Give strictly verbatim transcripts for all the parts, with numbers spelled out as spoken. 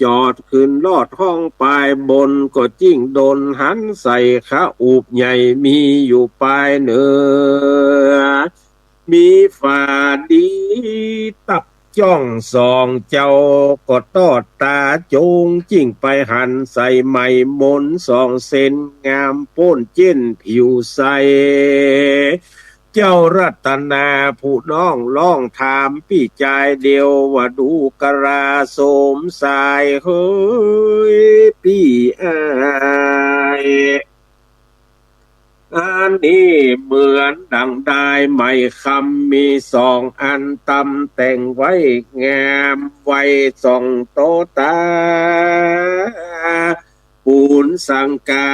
จอดขึ้นลอดห้องปายบน ก็จิ่งดลหันใส่ขะอูบใหญ่มีอยู่ปายเหนือ มีฝาดีตับจ้องสองเจ้า ก็ตอดต๋าจง จิ่งไปหันใส่ไหมมนสองเส้น งามโป๊นเจ้นผิวใส เจ้ารัตนาผู้น้องร้องถามปี้จายเดียว ว่าดูกราสมสายเฮยปี้อ้าย อันนี้เหมือนดั่งด้ายไหมคำมีสองอันตำแต่งไว้งามไว้ส่องโตต๋า ปูนสังกา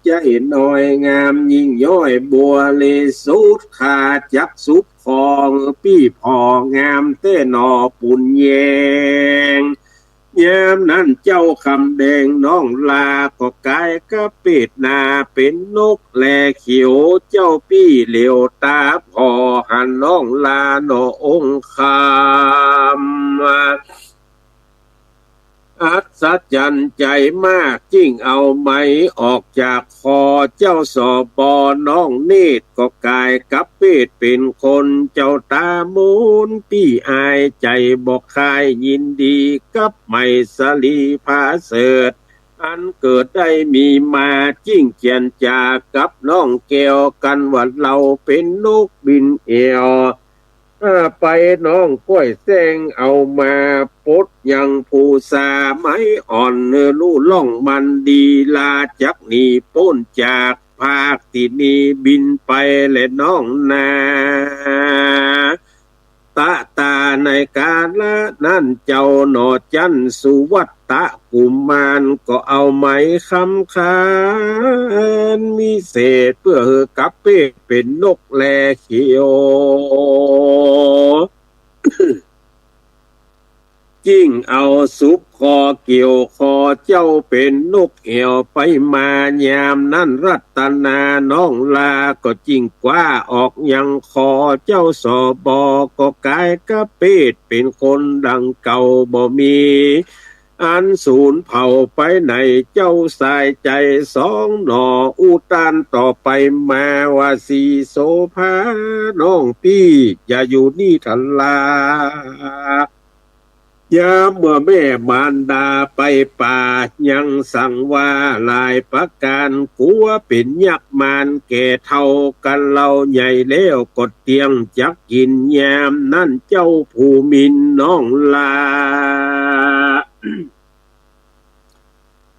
จะเห็นน้อยงามยิ่งย้อยบัวเลสุด ข้าจักสุบขอปี้ผ่องามแต๊หนอปูนแยง ยามนั้นเจ้าคำแดงน้องลา ก็ก๋ายกะเปดหน้าเป๋นนกแลเขียว เจ้าปี้เหลียวต๋าผ่อหันน้องลาหนอองค์คำ อัศจรรย์ใจ๋มาก จิ่งเอาไหมออกจากคอเจ้า สบ น้องเนตร ก็ก๋ายกะเปดเป๋นคน เจ้าต๋ามนปี้อ้ายใจ๋บ่คายยินดีกับไหมสะหลีผาเสริฐ อันเกิดได้มีมา จิ่งเจียรจากับน้องแก้วกั๋นว่าเฮาเป๋นนกบินแอ่ว เอ่อ ไปน้องก้อยแซงเอามาปดยังผู้สา ไหมอ่อนหื้อฮู้ล่องมันดี ลาจักหนีป๊นจากภาคตี้นี่บินไปแลน้องนา ตะตาในกาละนั้นเจ้าหนอจั๊นสุวัตตะกุมาร ก็เอาไหมคำขานวิเศษ เปื้อหื้อกะเปดเป๋นนกแลเขียว จิ่งเอาสุบคอเกี่ยวคอเจ้าเป๋นนกแอ่วไปมา ยามนั้นรัตนาน้องลา ก็จิ่งคว้าออกยังคอเจ้า สบ ก็ก๋ายกะเปดเป๋นคนดังเก่าบ่มีอันสูญเผาไปไหน เจ้าสายใจ๋สองหนอ อุตานต่อไปมาว่าสีโสภาน้องปี้ อย่าอยู่นี่ทะลา ยามเมื่อแม่มารดาไปป่า ยังสั่งว่าหลายประก๋าน กั๋วเป๋นยักษ์มารแก่เฒ่ากั๋นเล่า ใหญ่แล้วก็เตี้ยงจักกิ๋น ยามนั้นเจ้าผู้หมิ่นน้องลา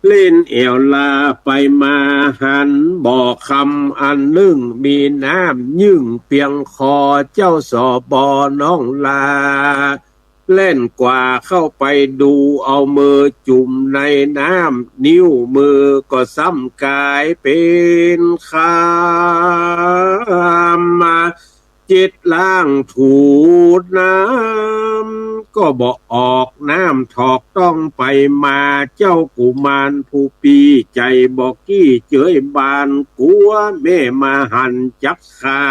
เล่นแอ่วลาไปมา หันบ่อคำอันนึ่ง มีน้ำนึ่งเปียงคอ เจ้า สบ น้องลา แล่นกว่าเข้าไปดู เอามือจุ่มในน้ำ นิ้วมือก็ซ้ำก๋ายเป๋นคำมา เจ็ดล้างถูน้ำก็บ่ออก น้ำถอกต้องไปมา เจ้ากุมารผู้ปี้ใจ๋บ่กี้เจยบาน กั๋วแม่มาหันจักฆ่า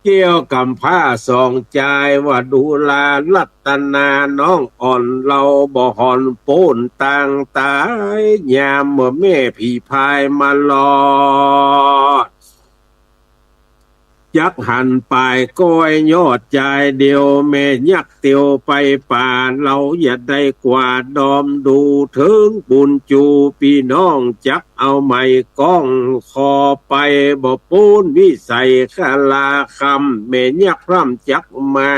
แก้วกำพร้าสองจายว่าดูรารัตนาน้องอ่อน เฮาบ่หอนป๊นตางต๋าย ยามเมื่อแม่ผีพายมาลอด จักหันปายก้อยยอดจายเดียว แม่ยักษ์เตียวไปป่า เฮาอย่าได้กวาดดอมดู เถิงปูนจูปี้น้องจักเอาไหมก้องคอไป บ่ป๊นวิสัยคราคำ แม่ยักษ์พร่ำจักมา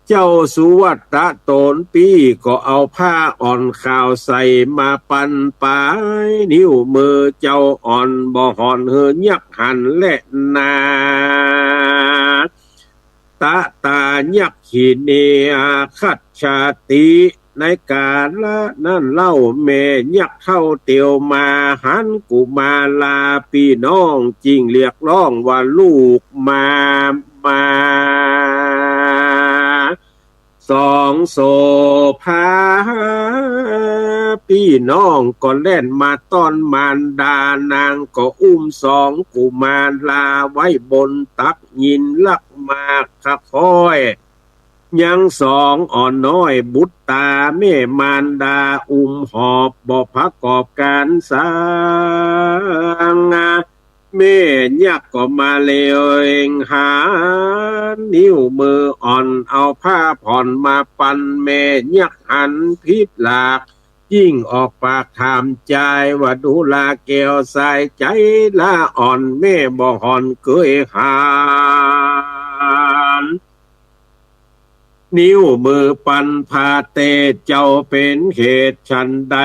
เจ้าสุวัตตะต๋นปี้ก็เอาผ้าอ่อนขาวใสมาปันปาย นิ้วมือเจ้าอ่อนบ่หอนหื้อยักษ์หันแลนา ตะตายักขิเนอาคัจฉติ ในกาละนั้นเล่าแม่ยักษ์เฒ่าเตียวมา หันกุมาราปี้น้องจิ่งเรียกร้องว่าลูกมา มา สองโสภา ปี้น้องก็แล่นมาต้อนมารดา นางก็อุ้มสองกุมาราไว้บนตัก ยินลักมากขะค้อย ยังสองอ่อนน้อยบุตรต๋า แม่มารดาอุ้มหอบ บ่ประกอบก๋านสัง แม่ยักษ์ก็มาเล็งหัน นิ้วมืออ่อนเอาผ้าผ่อนมาปัน แม่ยักษ์หันผิดหลัก ยิ่งออกปากถามจายว่า ดูราแก้วสายใจ๋ละอ่อน แม่บ่ห่อนเกยหัน นิ้วมือปันผ้าเตศ เจ้าเป๋นเหตุฉันใด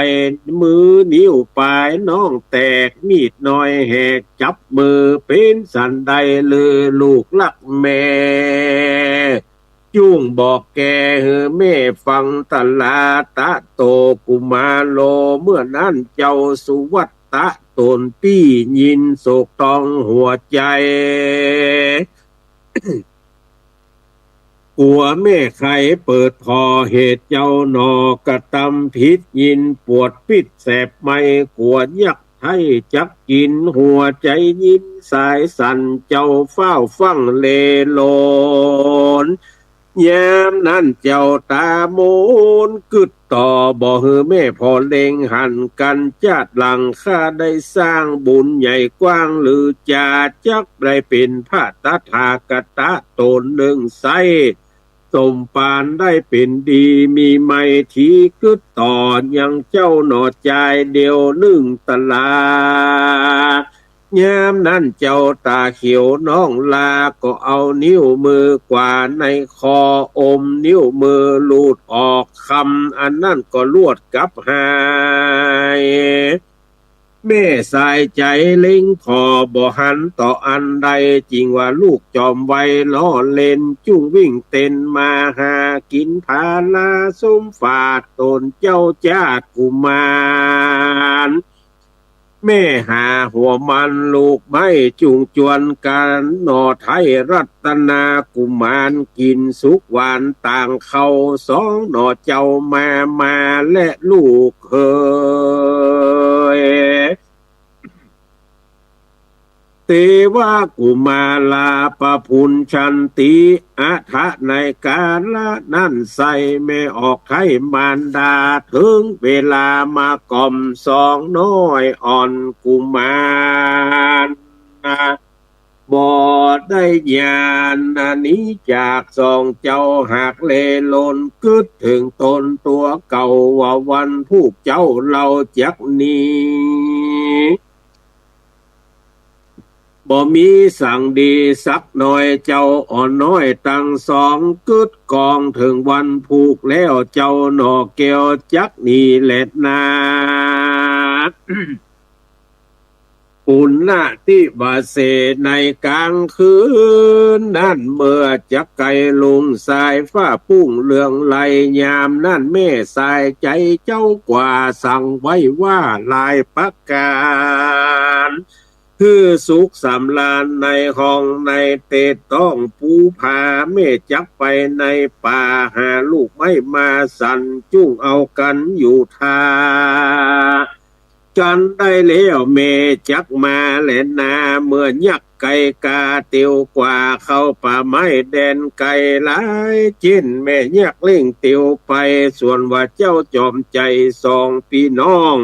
มือนิ้วป๋ายน้องแตก มีดน้อยแหก จับมือเป๋นสันใด ลือลูกฮักแม่ จุ่งบอกแก่หื้อแม่ฟัง ตะลาตะโตกุมารโล เมื่อนั้นเจ้าสุวัตตะต๋นปี้ ยินโศกตองหัวใจ๋ กั๋วแม่ใค่เปิดผ่อ เหตุเจ้าหนอกระตำผิด ยินปวดปิ๊ดแสบไหม้ กั๋วยักษ์ไท้จักกิ๋น หัวใจ๋ยินสายสั่น เจ้าฟ้าวฟั่งเลลน ยามนั้นเจ้าต๋ามนกึ๊ดต่อ บ่หื้อแม่ผ่อเล็งหันกั๋น จาติหลังข้าได้สร้างบุญใหญ่กว้างลือจา จักได้เป๋นพระตถาคตะต๋นนึ่งไส้ สมปานได้เป๋นดี มีไมตรีกึ๊ดต่อ ยังเจ้าหนอจายเดี่ยวนึ่งตะลา ยามนั้นเจ้าต๋าเขียวน้องลา ก็เอานิ้วมือกว่าในคอ อมนิ้วมือหลุดออก คำอันนั้นก็ลวดกลับหาย แม่สายใจ๋เล็งผ่อบ่หันต่ออันใด จิ่งว่าลูกจอมไวล้อเล่น จุ่งวิ่งเต้นมาหากิ๋นผาลา สมฝาดต๋นเจ้าจาติกุมาร แม่หาหัวมันลูกไม้ จุ่งจวนกั๋นหนอไท้รัตนากุมาร กิ๋นสุกหวานต่างเข้า สองหนอเจ้ามา มาและลูกเขย เตวะกุมาราปะพุญชันติ อะถะ ในกาละนั้นไส้ แม่ออกไท้มารดา เถิงเวลามาก่อมสองน้อยอ่อนกุมาร บ่ได้ยานหนีจากสองเจ้า หากเลลนกึ๊ดเถิงต๋นตั๋วเก่า ว่าวันพูกเจ้าเล่าจักหนี บ่มีสังดีสักหน่อย เจ้าอ่อนน้อยตังสองกึ๊ดกอง เถิงวันพูกแล้วเจ้าหนอแก้วจักหนีแลนา ปุณณทิวาเส ในกลางคืนนั้น เมื่อจักใก้ลุ่งสายฟ้าปุ้งเรืองไล ยามนั้นแม่สายใจ๋เจ้ากว่าสั่งไว้ว่าหลายประก๋าน หื้อสุขสำราญในห้องในเตดต้องปูผา แม่จักไปในป่าหาลูกไม้มาสั่น จุ่งเอากั๋นอยู่ท่า กั๋นได้แล้วแม่จักมาแลนา เมื่อยักษ์ไก่กาเตียวกว่าเข้าป่าไม้แดนไกลหลาย เจ้นแม่ยักษ์เร่งเตียวไป ส่วนว่าเจ้าจอมใจ๋สองปี้น้อง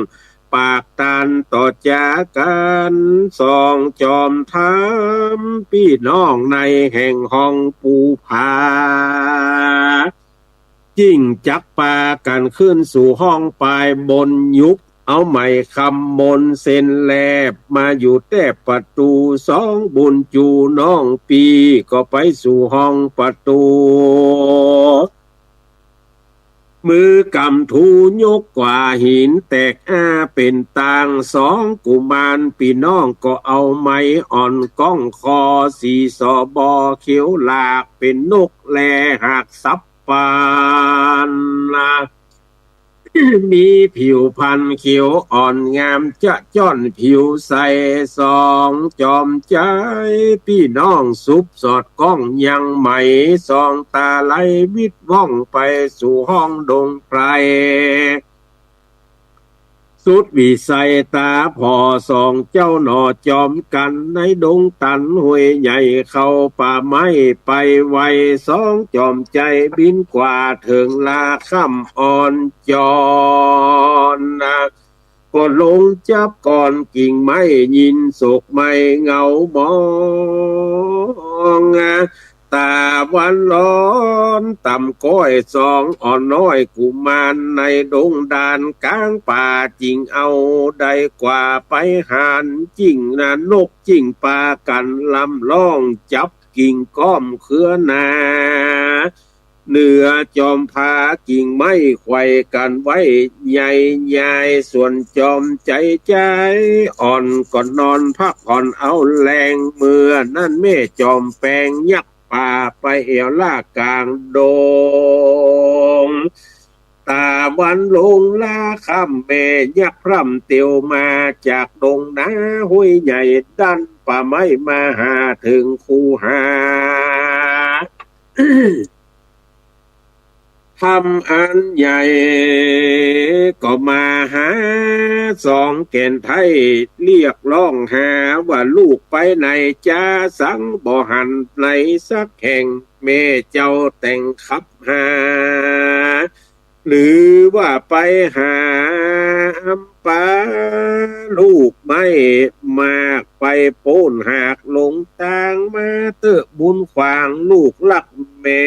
ปากตานต่อจากั๋นสองจอมถามปี้น้องในแห่งห้องปูผา จิ่งจักปากั๋นขึ้นสู่ห้องปายบน ยุบเอาไหมคำมนเส้นแลบ มาอยู่แต้ประตู๋ สองบุญจู๋น้องปี้ก็ไปสู่ห้องประตู๋ มือกำถูยกกว่าหินแตกอ้าเป๋นตาง สองกุมารปี้น้องก็เอาไหมอ่อนก้องคอ สีสบอเขียวหลากเป๋นนกแลหากสับปาน มีผิวพรรณเขียวอ่อนงามจะจ้อนผิวใส สองจอมใจ๋ปี้น้องสุบสอดก้องยังไหม สองต๋าไหลวิดว่องไปสู่ห้องดงไพร ส สุดวิสัยต๋าผ่อสองเจ้าหน่อจ๋อมกั๋น ในดงตันห้วยใหญ่เข้าป่าไม้ไปไว สองจ๋อมใจ๋บินกว่าเถิงลาค่ำอ่อนจอนนะ ก็ลงจับก้อนกิ่งไม้ยินโศกไหม้เหงามอง ต๋าวันร้อนต่ำก้อยสองอ่อนน้อยกุมาร ในดงดานก๋างป่าจิ่งเอาได้กว่าไปหัน จิ๊งนะนกจิ๊งปากั๋นลำร้องจับกิ่งก้อมเครือนา เหนือจ๋อมผากิ่งไม้ไขว่กั๋นไว้ใหญ่ใหญ่ ส่วนจ๋อมใจ๋ใจ๋อ่อนก็นอนพักผ่อนเอาแฮง เมื่อนั้นแม่จ๋อมแปงยักษ์ป่าไปแอ่วล่ากลางดง ต๋าวันลงลาค่ำแม่ยักษ์พร่ำเตียวมาจากดงนาห้วยใหญ่ด้านป่าไม้มาหาเถิงคูหา ถ้ำอันใหญ่ก็มาหาสองแก่นไท้ เรียกร้องหาว่าลูกไปไหนจ๊า สังบ่หันไหนสักแห่ง แม่เจ้าแต่งขับหา หรือว่าไปหาอำปาลูกไม้มาก ไปโป๊นหากหลงตาง มาเต๊อะบุญขวางลูกฮักแม่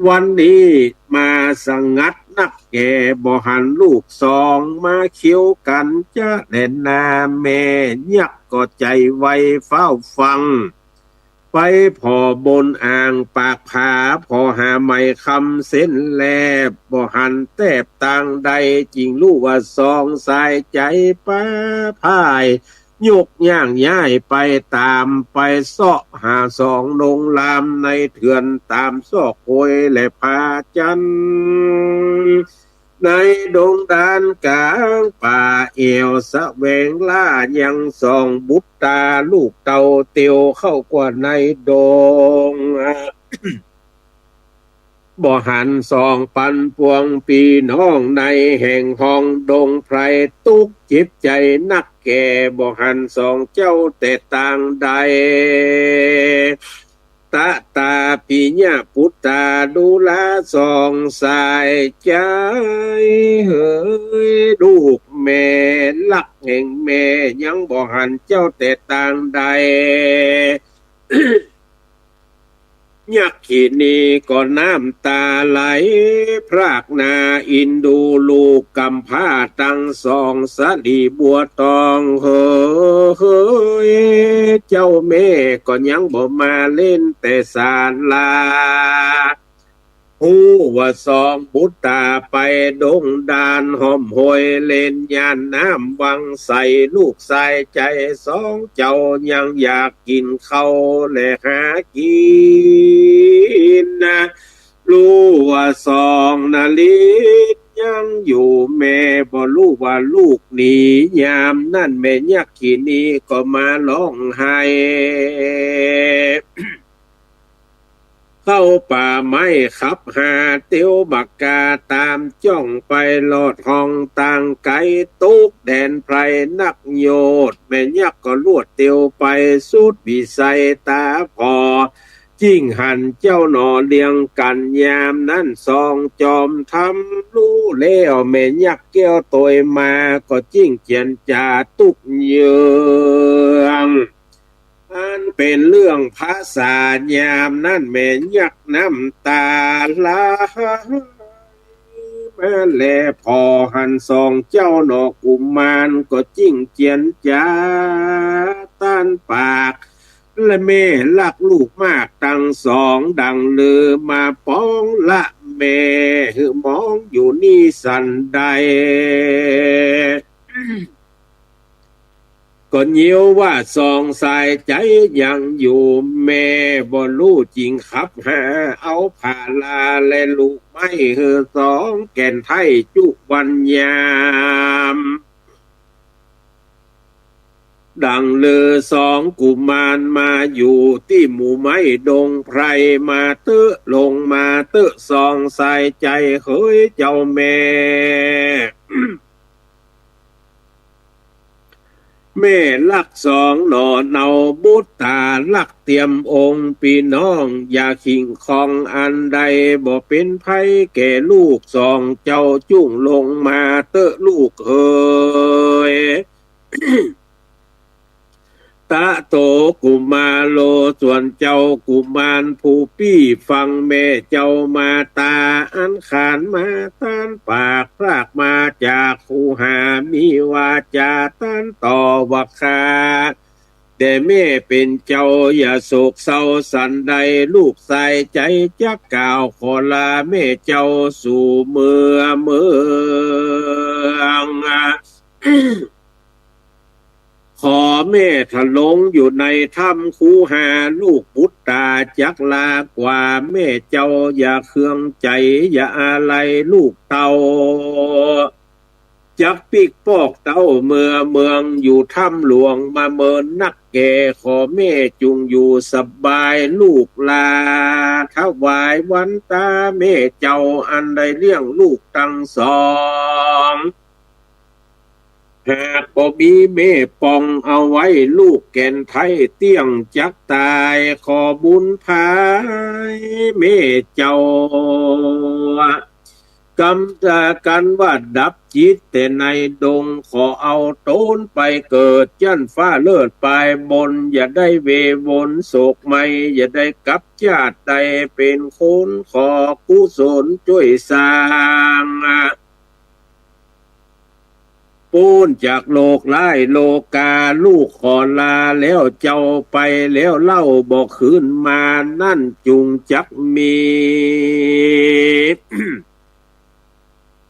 วันนี้มาสงัดนักแก่ บ่หันลูกสองมาเคี้ยวกั๋นจะแลนา แม่ยักษ์ก็ใจ๋ไวฟ้าวฟัง ไปผ่อบนอ่างปากผา ผ่อหาไหมคำเส้นแลบ บ่หันแตบตางใด จิ่งฮู้ว่าสองสายใจ๋ป๊าพ่าย ยกย่างย้ายไปต๋าม ไปเซาะหาสองนงลามในเถื่อน ต๋ามซอกห้วยและผาจัน ในดงดานก๋างป่าแอ่วแสวงล่า ยังสองบุตรต๋าลูกเต้าเตียวเข้ากว่าในดง บ่หันสองปันปวงปี้น้องในแห่งห้องดงไพร ตุ๊กข์เจ็บใจ๋นักแก่ บ่หันสองเจ้าแต่ตางใด ตะตาปิยะปุตตาดูราสองสายใจ๋ เหยลูกแม่ฮักแห่งแม่ ยังบ่หันเจ้าแต่ตางใด ยักขินีก็น้ำต๋าไหลพรากนา อินดูลูกกำพร้าตังสอง สะหลีบัวตอง เหย เจ้าแม่ก็ยังบ่มาเล่นแต่ศาลา ฮู้ว่าสองบุตรต๋าไปดงดาน ฮ่อมห้วยเล่นย่านน้ำวังใส ลูกสายใจ๋สองเจ้ายังอยากกิ๋นข้าวและหากิ๋นนะ ฮู้ว่าสองนริศยังอยู่ แม่บ่ฮู้ว่าลูกหนี ยามนั้นแม่ยักขินีก็มาฮ้องไห้ เข้าป่าไม้ขับหาเตียวบักกา ต๋ามจ้องไปลอดห้องตางไก๋ ตกแดนไพรนักโยชน์ แม่ยักษ์ก็ลวดเตียวไปสุดวิสัยต๋าผ่อ จิ๊งหันเจ้าหน่อเรียงกั๋น ยามนั้นสองจอมธรรมฮู้แล้ว แม่ยักษ์แก้วตวยมาก็จิ๊งเจียรจ๋าตุ๊กเยือง อันเป๋นเรื่องภาษายามนั้นแม่ยักษ์น้ำต๋าไหลมาแล ผ่อหันสองเจ้าหน่อกุมารก็จิ๊งเจียรจ๋าต้านปาก และแม่ฮักลูกมากตังสอง ดังลือมาปองละแม่ หื้อมองอยู่นี่สันใด ก็เยียวว่าสองสายใจ๋ยังอยู่ แม่บ่ฮู้จึงขับหาเอาผาลาและลูกไม้หื้อสองแก่นไท้จุวันยาม ดังลือสองกุมารมาอยู่ตี้หมู่ไม้ดงไพร มาเต๊อะลงมาเต๊อะสองสายใจ๋เหยเจ้าแม่ แม่ฮักสองหน่อเนาบุตต๋าฮักเตียมองค์ปี้น้อง อย่าขิ้งข้องอันใด บ่เป๋นภัยแก่ลูกสองเจ้า จุ่งลงมาเต๊อะลูกเหย ตะโตกุมาโร ส่วนเจ้ากุมารผู้ปี้ฟังแม่เจ้ามาต๋า อันขานมาต้านปาก พรากมาจากคูหา มีวาจาต้านต่อว่า ข้าแต่แม่เป๋นเจ้า อย่าโศกเศร้าสันใด ลูกสายใจ๋จักกล่าว ขอลาแม่เจ้าสู่เมือเมือง ขอแม่ทรงอยู่ในถ้ำคูหา ลูกบุตต๋าจักลากว่า แม่เจ้าอย่าเคืองใจ๋ อย่าอาลัยลูกเต้า จักปิ๊กปอกเต้าเมือเมือง อยู่ถ้ำหลวงมาเมินนักแก่ ขอแม่จุ่งอยู่สบาย ลูกลาถวายวันต๋าแม่เจ้า อันได้เลี้ยงลูกตังสอง หากบ่มีแม่ปองเอาไว้ ลูกแก่นไท้เตี้ยงจักต๋าย ขอบุญพายแม่เจ้า กำตากันว่าดับจิตแต่ในดง ขอเอาต๋นไปเกิดยั้นฟ้าเลิศปายบน อย่าได้เววนโศกไหม้ อย่าได้กลับจาติใดเป๋นคน ขอกุศลจ้วยสร้าง ป๊นจากโลกร้ายโลกา ลูกขอลาแล้วเจ้า ไปแล้วเล่าบ่คืนมา นั้นจุ่งจักมี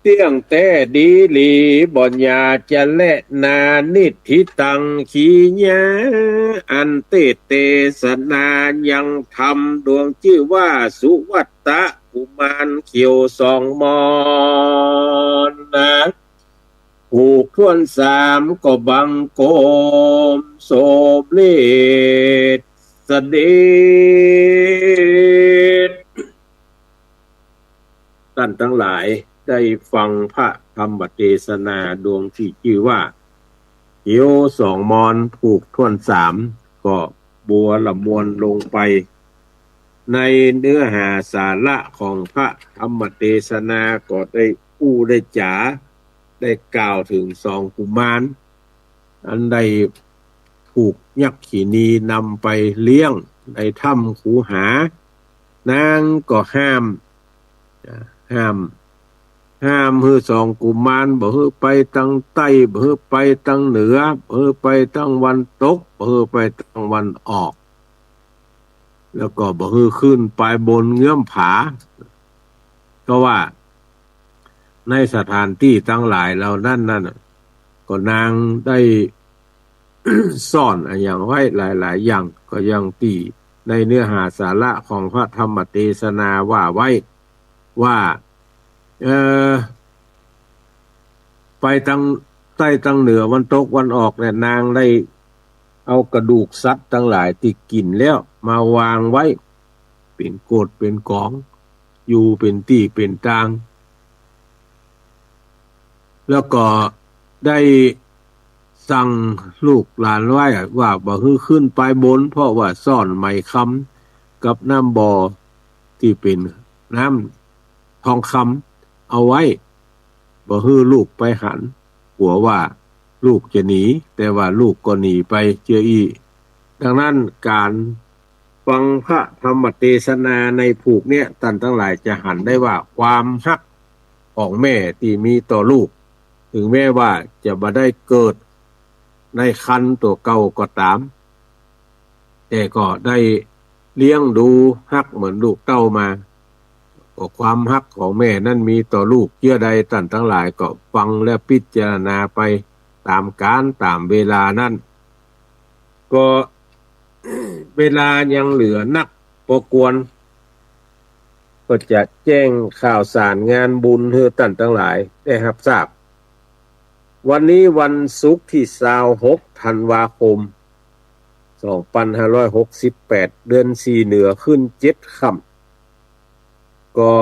เตี้ยงแต๊ดีหลี บ่อย่าจะแลนา นิทธิตัง ขีญา อันเตสน์เตสนายังธรรม ดวงจื้อว่าสุวัตตะกุมารเขียวสองมอน นะ ผูกถ้วนสามก็บังคมสมเร็จเสด็จ ต้านตังหลายได้ฟังพระธรรมเตสนาดวงตี้จื้อว่า เขียวสองมอนผูกถ้วนสาม ก็บัวละมวลลงไป ในเนื้อหาสาระของพระธรรมเตสนาก็ได้อู้ได้จ๋า ได้กล่าวเถิงสองกุมาร อันได้ถูกยักขินีนำไปเลี้ยงในถ้ำคูหา นางก็ห้าม อ่า ห้าม ห้ามหื้อสองกุมาร บ่หื้อไปตังใต้ บ่หื้อไปตังเหนือ บ่หื้อไปตังวันตก บ่หื้อไปตังวันออก แล้วก็บ่หื้อขึ้นไปบนเงื้อมผา เพราะว่าในสถานตี้ตังหลายเหล่านั้นนั่นน่ะ ก็นางได้ ซ่อนอะหยังไว้หลายๆ อย่าง ก็อย่างตี้ในเนื้อหาสาระของพระธรรมเตสนาว่าไว้ว่า เอ่อ ไปตังใต้ตังเหนือวันตกวันออกเนี่ย นางได้เอากระดูกสัตว์ตังหลายตี้กิ๋นแล้วมาวางไว้ เป๋นโกดเป๋นก๋อง อยู่เป๋นตี้เป๋นตาง แล้วก็ได้สั่งลูกหลานไว้ว่าบ่หื้อขึ้นไปบน เพราะว่าซ่อนไหมคำกับน้ำบ่อตี้เป๋นน้ำทองคำเอาไว้ บ่หื้อลูกไปหัน กั๋วว่าลูกจะหนี แต่ว่าลูกก็หนีไปเจื้ออี้ ดังนั้นก๋านฟังพระธรรมเตสนาในผูกเนี้ย ต้านตังหลายจะหันได้ว่าความฮักของแม่ตี้มีต่อลูก ถึงแม้ว่าจะบ่ได้เกิดในครรภ์ตั๋วเก่าก็ต๋าม แต่ก็ได้เลี้ยงดูฮักเหมือนลูกเต้ามา ก็ความฮักของแม่นั้นมีต่อลูกเยื่อใด ต้านตังหลายก็ฟังและพิจารณาไปต๋ามกาลต๋ามเวลานั้น ก็ เวลายังเหลือนักปอควร ก็จะแจ้งข่าวสารงานบุญหื้อต้านตังหลายได้ฮับทราบ วันนี้วันศุกร์ตี้ซาวหกธันวาคม สองปันห้าร้อยหกสิบแปด เดือนสี่เหนือขึ้นเจ็ดค่ำ ก็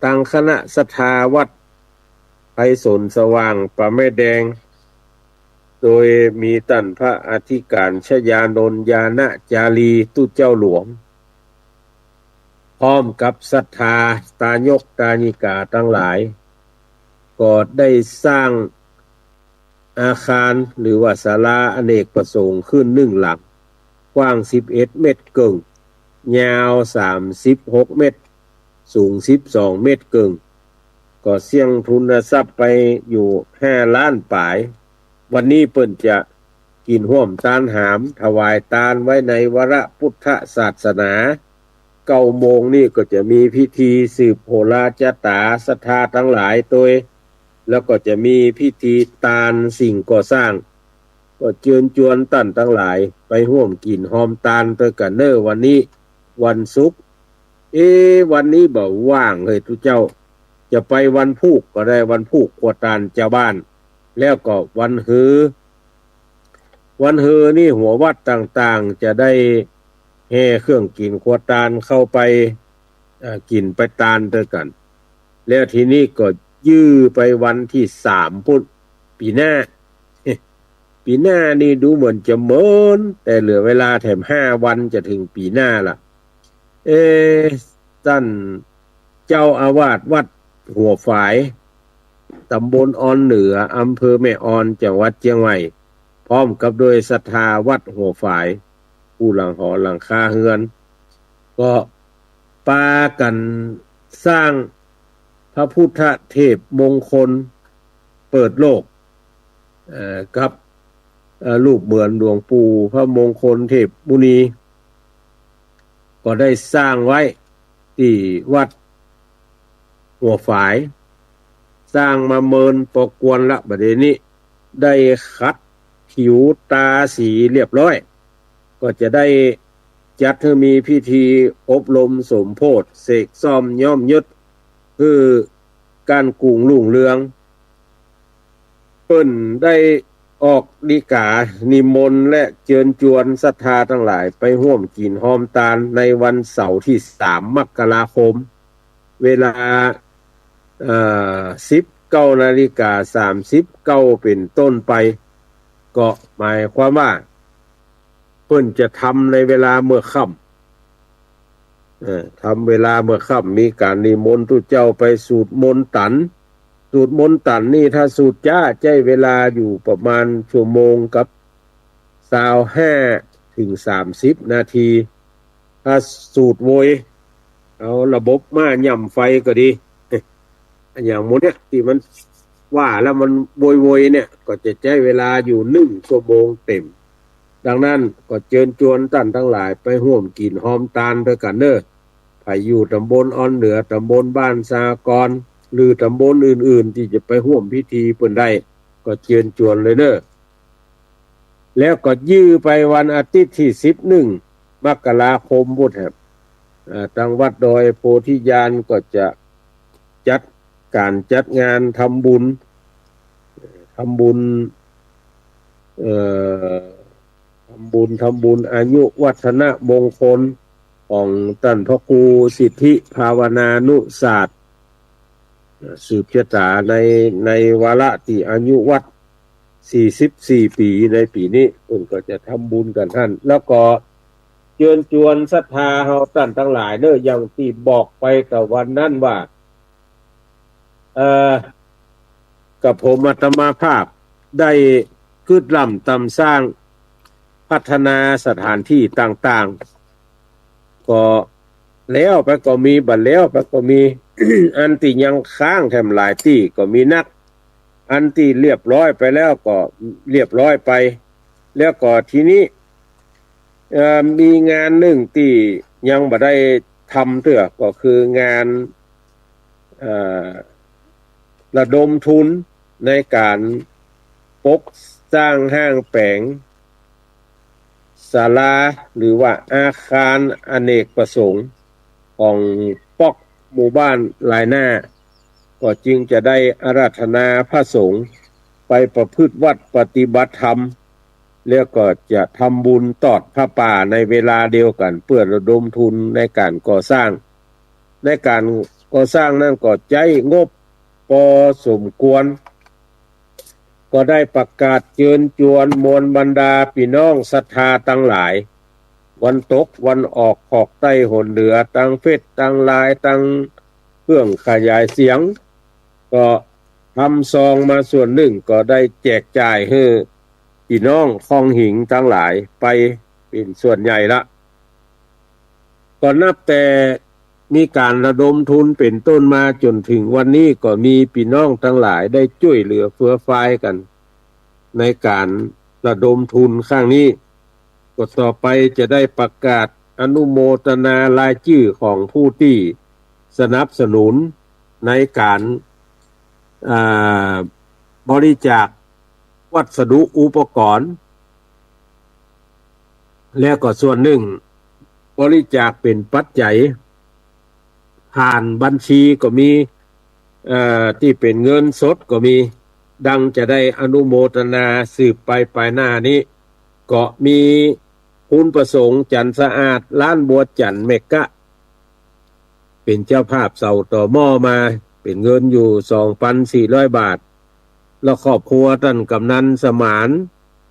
ตังคณะศรัทธาวัดไพศาลสว่างป่าแม่แดง โดยมีต้านพระอธิก๋านชยานนท์ญาณจารีตุ๊เจ้าหลวง พร้อมกับศรัทธาตายกตายิกาตังหลาย ก็ได้สร้างอาคารหรือว่าศาลาอเนกประสงค์ขึ้นนึ่งหลัง กว้างสิบเอ็ดเมตรเกิ่ง ยาวสามสิบหกเมตร สูงสิบสองเมตรเกิ่ง ก็เสี้ยงทุนทรัพย์ไปอยู่ห้าล้านป๋าย วันนี้เปิ้นจะกิ๋นฮ่วมตานหาม ถวายตานไว้ในวาระพุทธศาสนา เก้าโมงนี่ก็จะมีพิธีสืบโหราจะต๋าศรัทธาตังหลายตวย แล้วก็จะมีพิธีตานสิ่งก่อสร้าง ก็เจิญจวนต้านตังหลายไปฮ่วมกิ๋นฮอมตานตวยกั๋นเน่อ วันนี้วันศุกร์ เอ๊ะ วันนี้บ่ว่างเฮ้ยตุ๊เจ้า จะไปวันพูกก็ได้ วันพูกครัวตานจาวบ้าน แล้วก็วันฮือ วันฮือนี่หัววัดต่างๆ จะได้แห่เครื่องกิ๋นครัวตานเข้าไป เอ่อ กิ๋นไปตานตวยกั๋น แล้วทีนี้ก็ยื้อไปวันตี้สามปู๊น ปี๋หน้า ปี๋หน้านี่ดูเหมือนจะเมิน แต่เหลือเวลาแถมห้าวันจะเถิงปี๋หน้าละ เอ๊ะ ต้านเจ้าอาวาสวัดหัวฝาย ต๋ำบลออนเหนือ อำเภอแม่ออน จังหวัดเจียงใหม่ พร้อมกับโดยศรัทธาวัดหัวฝาย ผู้หลังหอหลังคาเฮือน ก็ปากั๋นสร้างพระพุทธเทพมงคลเปิดโลก เอ่อ กับ เอ่อ รูปเหมือนหลวงปู่พระมงคลเทพมุนี ก็ได้สร้างไว้ตี้วัดหัวฝาย สร้างมาเมินปอกวนละ บัดนี้ได้ขัดผิวตาสีเรียบร้อย ก็จะได้จัดหื้อมีพิธีอบรมสมโภชน์ เสกซ่อมย้อมยศ หื้อก้านกุงรุ่งเรือง เปิ้นได้ออกฎีก๋านิมนต์และเจิญจวนศรัทธาตังหลายไปฮ่วมกิ๋นฮอมตานในวันเสาร์ตี้สามมกราคม เวลา เอ่อ สิบเก้านาฬิกาสามสิบเก้าเป๋นต้นไป ก็หมายความว่า เปิ้นจะทำในเวลาเมื่อค่ำ เอ่อ ทำเวลาเมื่อค่ำ มีก๋านนิมนต์ตุ๊เจ้าไปสูตรมนต์ตัน สูตรมนต์ตันนี่ถ้าสูตรจ๊าใจ๊เวลาอยู่ประมาณชั่วโมงกับซาวห้าเถิงสามสิบนาที ถ้าสูตรโวย เอาระบบม่าย่ำไฟก็ดี อะหยังหมู่เนี้ยตี้มันว่าแล้วมันโวยๆ เนี่ย ก็จะใจ๊เวลาอยู่นึ่งชั่วโมงเต๋ม ดังนั้นก็เจิญจวนต้านตังหลายไปฮ่วมกิ๋นฮอมตานตวยกั๋นเน่อ ใผอยู่ต๋ำบลออนเหนือ ต๋ำบลบ้านสหกรณ์ หรือต๋ำบลอื่นๆ ตี้จะไปฮ่วมพิธีเปิ้นได้ ก็เจิญจวนเลยเน่อ แล้วก็ยื้อไปวันอาทิตย์ตี้สิบเอ็ดมกราคมปู๊นครับ เอ่อ ตางวัดดอยโพธิญาณก็จะจัดก๋านจัดงานทำบุญ ทำบุญ เอ่อ ทำบุญ ทำบุญอายุวัฒนมงคลของต้านพระครูสิทธิภาวนานุศาสตร์ สืบชะต๋าใน ในวาระตี้อายุวัฒน์สี่สิบสี่ปี๋ในปี๋นี้ เปิ้นก็จะทำบุญกั๋นหั้น แล้วก็เจิญจวนศรัทธาเฮาต้านตังหลายเน่อ อย่างตี้บอกไปตะวันนั้นว่า เอ่อ กับผมอาตมาภาพได้กึ๊ดล่ำตำสร้างพัฒนาสถานตี้ต่างๆ ก็แล้วไปก็มี บ่แล้วไปก็มี อันตี้ยังค้างแถมหลายตี้ก็มีนัก อันตี้เรียบร้อยไปแล้วก็เรียบร้อยไป แล้วก็ทีนี้ เอ่อ มีงานนึ่งตี้ยังบ่ได้ทำเตื้อ ก็คืองาน เอ่อ ระดมทุนในก๋านปกสร้างห้างแป๋งศาลา หรือว่าอาคารอเนกประสงค์ของป๊อกหมู่บ้านลายหน้า ก็จึงจะได้อาราธนาพระสงฆ์ไปประพฤติวัตรปฏิบัติธรรม แล้วก็จะทำบุญตอดผ้าป่าในเวลาเดียวกั๋น เปื้อระดมทุนในก๋านก่อสร้าง ในก๋านก่อสร้างนั้นก็ใจ๊งบปอสมควร ก็ได้ประกาศเจิญจวนมวลบรรดาปี้น้องศรัทธาตังหลาย วันตกวันออก ขอกใต้หนเหนือ ตังเฟซตังไลน์ ตังเครื่องขยายเสียง ก็ทำซองมาส่วนนึ่ง ก็ได้แจกจ่ายหื้อปี้น้องคองหิงตังหลายไปเป๋นส่วนใหญ่ละ ก็นับแต่มีก๋านระดมทุนเป๋นต้นมาจ๋นเถิงวันนี้ ก็มีปี้น้องตังหลายได้จ้วยเหลือเฟือฟายกั๋น ในก๋านระดมทุนครั้งนี้ ก็ต่อไปจะได้ประกาศอนุโมทนารายจื้อของผู้ตี้สนับสนุนในก๋าน อ่า บริจาควัสดุอุปกรณ์ แล้วก็ส่วนนึ่งบริจาคเป๋นปัจจัย ผ่านบัญชีก็มี เอ่อ ตี้เป๋นเงินสดก็มี ดังจะได้อนุโมทนาสืบไปปายหน้านี้ ก็มีคุณประสงค์ จันทร์สะอาด ร้านบัวจันทร์เมกะ เป๋นเจ้าภาพเสาต่อหม้อมา เป๋นเงินอยู่สองปันสี่ร้อยบาท แล้วครอบครัวต้านก๋ำนันสมาน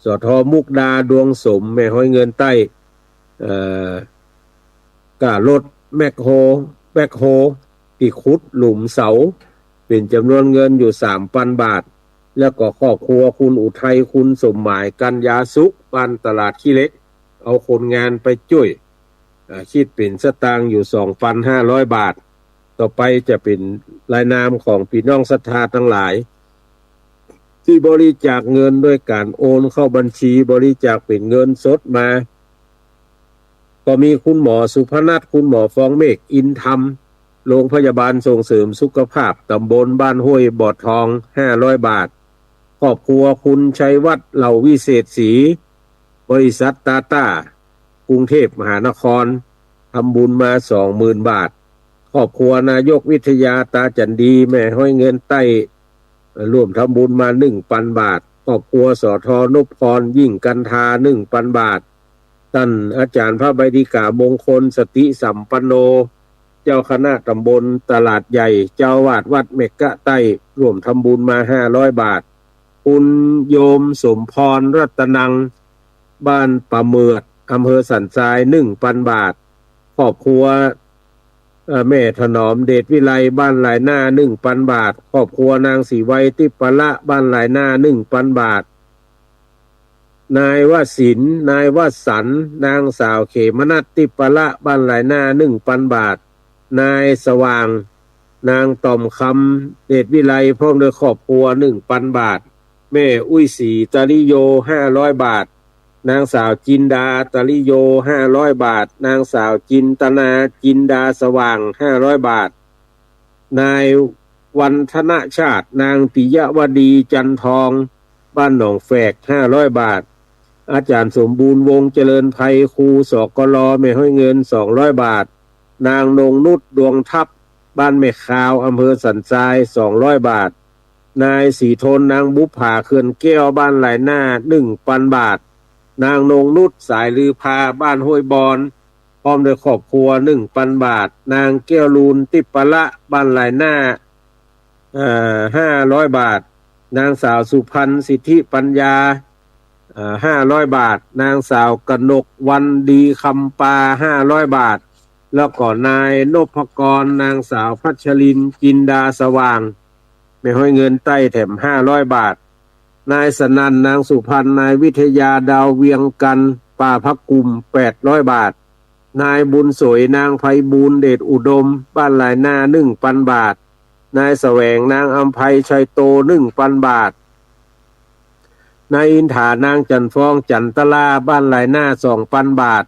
สท มุกดา ดวงสม แม่ฮ้อยเงินใต้ เอ่อ ก้ารถแม็คโฮ แม็คโฮ ตี้ขุดหลุมเสา เป๋นจ๋ำนวนเงินอยู่สามปันบาท แล้วก็ครอบครัวคุณอุทัย คุณสมหมาย กัญญาสุข บ้านตลาดขี้เหล็ก เอาคนงานไปจ้วย อ่า คิดเป๋นสตางค์อยู่สองปันห้าร้อยบาท ต่อไปจะเป๋นรายนามของปี้น้องศรัทธาตังหลาย ตี้บริจาคเงินด้วยก๋านโอนเข้าบัญชีบริจาคเป๋นเงินสดมา ก็มีคุณหมอสุพนัท คุณหมอฟองเมฆ อินธรรม โรงพยาบาลส่งเสริมสุขภาพต๋ำบลบ้านห้วยบ่อทอง ห้าร้อยบาท ครอบครัวคุณชัยวัฒน์ เหล่าวิเศษศรี บริษัทตาต้า กรุงเทพมหานคร ทำบุญมาสองหมื่นบาท ครอบครัวนายกวิทยา ตาจั๋นดี แม่ฮ้อยเงินใต้ ร่วมทำบุญมาหนึ่งปันบาท ครอบครัว สท นพพร ยิ่งกันทา หนึ่งปันบาท ต้านอาจ๋ารย์พระใบดิกามงคล สติสัมปันโน เจ้าคณะต๋ำบลตลาดใหญ่ เจ้าอาวาสวัดเมกะใต้ ร่วมทำบุญมาห้าร้อยบาท คุณโยมสมพร รัตนัง บ้านป่าเหมือด อำเภอสันทราย หนึ่งปันบาท ครอบครัว เอ่อ แม่ถนอม เดชวิไล บ้านหลายหน้า หนึ่งปันบาท ครอบครัวนางศรีไว ติปปะละ บ้านหลายหน้า หนึ่งปันบาท นายวศิลป์ นายวสันต์ นางสาวเขมนัส ติปปะละ บ้านหลายหน้า หนึ่งปันบาท นายสว่าง นางต่อมคำ เดชวิไล พร้อมด้วยครอบครัว หนึ่งปันบาท แม่อุ้ยศรี ตาลิโย ห้าร้อยบาท นางสาวจินดา ตาลิโย ห้าร้อยบาท นางสาวจินตนา จินดาสว่าง ห้าร้อยบาท นายวันธนชาติ นางปิยวดี จันทอง บ้านหนองแฝก ห้าร้อยบาท อาจ๋ารย์สมบูรณ์ วงศ์เจริญไพร ครู สกล แม่ฮ้อยเงิน สองร้อยบาท นางนงนุช ดวงทัพ บ้านแม่คาว อำเภอสันทราย สองร้อยบาท นายศรีทน นางบุปผา เขื่อนแก้ว บ้านหลายหน้า หนึ่งปันบาท นางนงนุช สายลือพา บ้านห้วยบอน พร้อมด้วยครอบครัว หนึ่งปันบาท นางแก้วลูน ติปปะละ บ้านหลายหน้า เอ่อ ห้าร้อยบาท นางสาวสุพรรณ สิทธิปัญญา เอ่อ ห้าร้อยบาท นางสาวกนกวรรณ ดีคำปา ห้าร้อยบาท แล้วก็นายนพกร นางสาวพัชรินทร์ จินดาสว่าง แม่ฮ้อยเงินใต้แถม ห้าร้อยบาท นายสนั่น นางสุพรรณ นายวิทยา ดาวเวียงกัน ป่าพระกุม แปดร้อยบาท นายบุญสวย นางไพบูลย์ เดชอุดม บ้านหลายหน้า หนึ่งปันบาท นายแสวง นางอำไพ ชัยโต หนึ่งปันบาท นายอินถา นางจันทร์ฟอง จันตลา บ้านหลายหน้า สองปันบาท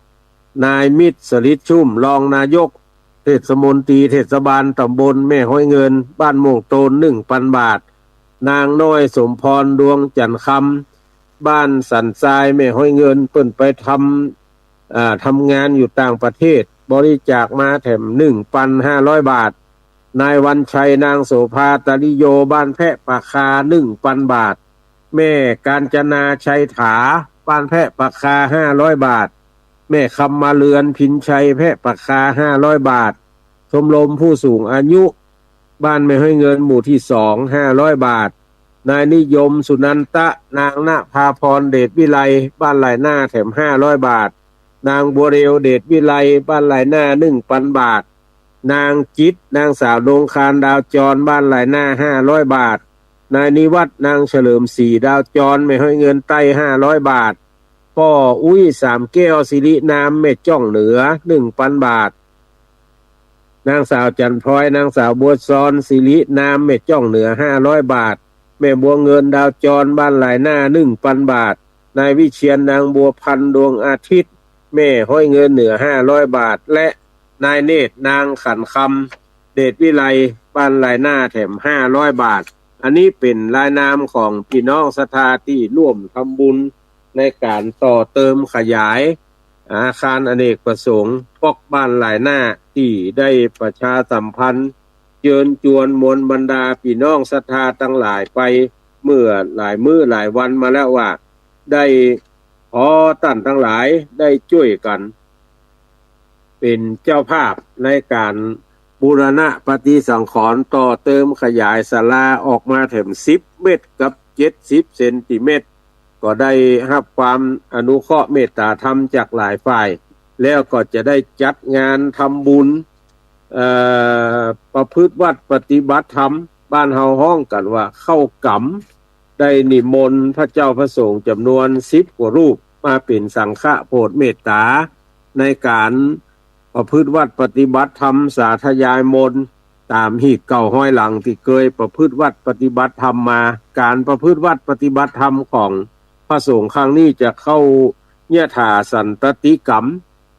นายมิตร สฤทธิ์ชุ่ม รองนายกเทศมนตรีเทศบาลต๋ำบลแม่ฮ้อยเงิน บ้านม่วงโตน หนึ่งปันบาท นางน้อย สมพร ดวงจันทร์คำ บ้านสันทราย แม่ฮ้อยเงิน เปิ้นไปทำ อ่า ทำงานอยู่ต่างประเทศ บริจาคมาแถม หนึ่งปันห้าร้อยบาท นายวันชัย นางโสภา ตาลิโย บ้านแพะปะคา หนึ่งปันบาท แม่กาญจนา ชัยถา บ้านแพะปะคา ห้าร้อยบาท แม่คำมาเรือน พินชัย แพะปะคา ห้าร้อยบาท ชมรมผู้สูงอายุ บ้านแม่ฮ้อยเงิน หมู่ที่สอง ห้าร้อยบาท นายนิยม สุนันทะ นางนภาพร เดชวิไล บ้านหลายหน้า แถมห้าร้อยบาท นางบัวเร็ว เดชวิไล บ้านหลายหน้า หนึ่งปันบาท นางจิต นางสาวดงคาร ดาวจร บ้านหลายหน้า ห้าร้อยบาท นายนิวัฒน์ นางเฉลิมศรี ดาวจร แม่ฮ้อยเงินใต้ ห้าร้อยบาท ป้ออุ๊ย สามแก้ว สิรินาม แม่จ้องเหนือ หนึ่งปันบาท นางสาวจันทร์พลอย นางสาวบัวซอน สิรินาม แม่จ้องเหนือ ห้าร้อยบาท แม่บัวเงิน ดาวจร บ้านหลายหน้า หนึ่งปันบาท นายวิเชียร นางบัวพัน ดวงอาทิตย์ แม่ฮ้อยเงินเหนือ ห้าร้อยบาท และนายเนตร นางขันคำ เดชวิไล บ้านหลายหน้า แถมห้าร้อยบาท อันนี้เป๋นรายนามของปี้น้องศรัทธาตี้ร่วมทำบุญในก๋านต่อเติมขยายอาคารอเนกประสงค์ป๊อกบ้านหลายหน้า ตี้ได้ประชาสัมพันธ์เจิญจวนมวลบรรดาปี้น้องศรัทธาตังหลายไปเมื่อหลายมื้อหลายวันมาแล้วว่า ได้ขอต้านตังหลายได้จ้วยกั๋น เป๋นเจ้าภาพในก๋านบูรณะปฏิสังขรณ์ต่อเติมขยายศาลาออกมาแถมสิบเมตรกับเจ็ดสิบเซนติเมตร ก็ได้ฮับความอนุเคราะห์เมตต๋าธรรมจากหลายฝ่าย แล้วก็จะได้จัดงานทำบุญ เอ่อ ประพฤติวัตรปฏิบัติธรรม บ้านเฮาฮ้องกั๋นว่าเข้ากำ ได้นิมนต์พระเจ้าพระสงฆ์จ๋ำนวนสิบกว่ารูปมาเป๋นสังฆะโผดเมตต๋าในก๋านประพฤติวัตรปฏิบัติธรรม สาธยายมนต์ต๋ามฮีตเก่าฮอยหลังตี้เกยประพฤติวัตรปฏิบัติธรรมมา ก๋านประพฤติวัตรปฏิบัติธรรมของพระสงฆ์ครั้งนี้จะเข้าเยียะถาสันตติกรรม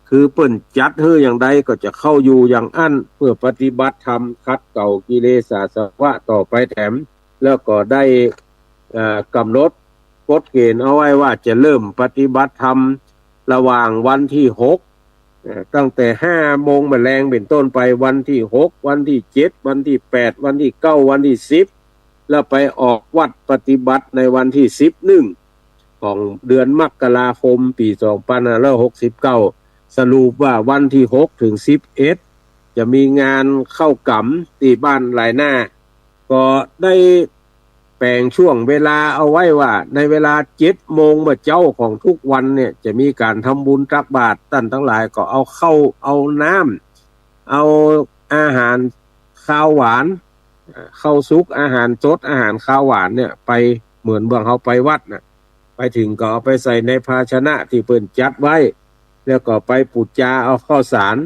คือเปิ้นจัดหื้ออย่างใดก็จะเข้าอยู่อย่างอั้น เพื่อปฏิบัติธรรมขัดเกลากิเลสอาสวะต่อไปแถม แล้วก็ได้ เอ่อ กำหนดกฎเกณฑ์เอาไว้ว่าจะเริ่มปฏิบัติธรรมระหว่างวันตี้หก เอ่อ ตั้งแต่ห้าโมงบ่ายแลงเป๋นต้นไป วันตี้หก วันตี้เจ็ด วันตี้แปด วันตี้เก้า วันตี้สิบ แล้วไปออกวัตรปฏิบัติในวันตี้สิบเอ็ด ของเดือนมกราคม ปี๋สองปันห้าร้อยหกสิบเก้า สรุปว่าวันตี้หกเถิงสิบเอ็ด จะมีงานเข้ากำตี้บ้านหลายหน้า ก็ได้แป๋งช่วงเวลาเอาไว้ว่าในเวลาเจ็ดโมงเมื่อเจ๊าของทุกวันเนี่ย จะมีก๋านทำบุญตักบาตร ต้านตังหลายก็เอาข้าว เอาน้ำ เอาอาหารคาวหวาน เอ่อ ข้าวสุก อาหารสด อาหารคาวหวานเนี่ย ไปเหมือนเมื่อเฮาไปวัดน่ะ ไปเถิงก็เอาไปใส่ในภาชนะตี้เปิ้นจัดไว้ แล้วก็ไปปู๋จาเอาข้าวสาร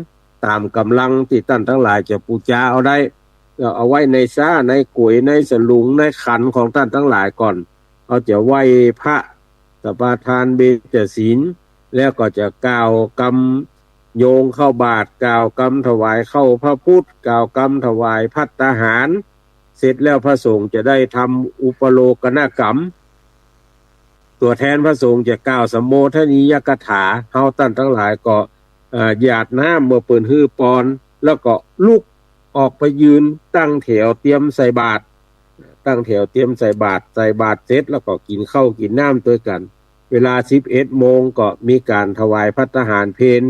ต๋ามก๋ำลังตี้ต้านตังหลายจะปู๋จาเอาได้ แล้วเอาไว้ในซ้า ในก๋วย ในสลุง ในขันของต้านตังหลายก่อน เฮาจะไหว้พระ สมาทานเบญจศีล แล้วก็จะกล่าวกำโยงข้าวบาตร กล่าวกำถวายข้าวพระพุทธ กล่าวกำถวายภัตตาหาร เสร็จแล้วพระสงฆ์จะได้ทำอุปโลกนกรรม ตั๋วแทนพระสงฆ์จะกล่าวสัมโมทนียกถา เฮาต้านตังหลายก็ เอ่อ หยาดน้ำเมื่อเปิ้นหื้อปอน แล้วก็ลุกออกไปยืนตั้งแถวเตรียมใส่บาตร ตั้งแถวเตรียมใส่บาตร ใส่บาตรเสร็จแล้วก็กิ๋นข้าวกิ๋นน้ำตวยกั๋น เวลาสิบเอ็ดโมงก็มีก๋านถวายภัตตาหารเพล